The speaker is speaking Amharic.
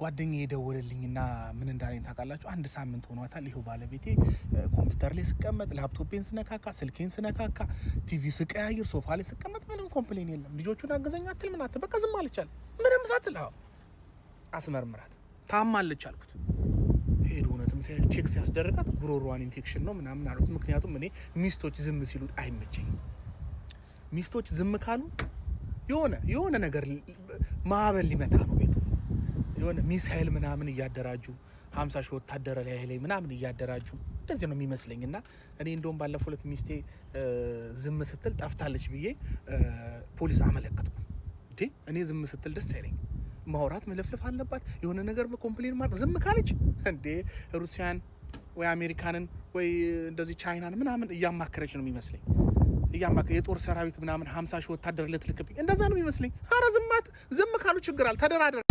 ጓደኛዬ የደወለልኝና ምን እንዳለኝ ታውቃላችሁ? አንድ ሳምንት ሆኗታል። ይኸው ባለቤቴ ኮምፒውተር ላይ ስቀመጥ፣ ላፕቶፔን ስነካካ፣ ስልኬን ስነካካ፣ ቲቪ ስቀያይር፣ ሶፋ ላይ ስቀመጥ ምንም complain የለም። ልጆቹን አገዘኝ አትል ምን አትል፣ በቃ ዝም አለቻል። ምንም ሳትል። አዎ አስመርምራት፣ ታማለች አልኩት። ሄዱ፣ እውነትም check ሲያስደርጋት ጉሮሯን ኢንፌክሽን ነው ምናምን አሉት። ምክንያቱም እኔ ሚስቶች ዝም ሲሉ አይመቸኝም። ሚስቶች ዝም ካሉ የሆነ ነገር ማዕበል ሊመታ ነው ቤቱ፣ የሆነ ሚሳይል ምናምን እያደራጁ፣ 50,000 ወታደር ላይ ምናምን እያደራጁ እንደዚህ ነው የሚመስለኝ። እና እኔ እንደውም ባለፈው ዕለት ሚስቴ ዝም ስትል ጠፍታለች ብዬ ፖሊስ አመለከትኩ። እንዴ፣ እኔ ዝም ስትል ደስ አይለኝ። ማውራት መለፍለፍ አለባት። የሆነ ነገር complain ማድረግ፣ ዝም ካለች እንዴ ሩሲያን ወይ አሜሪካንን ወይ እንደዚህ ቻይናን ምናምን እያማከረች ነው የሚመስለኝ። የጦር ሰራዊት ምናምን 50,000 ወታደር ልትልክብኝ እንደዛ ነው የሚመስለኝ። ኧረ ዝም ካሉ ችግር አለ። ተደራደር።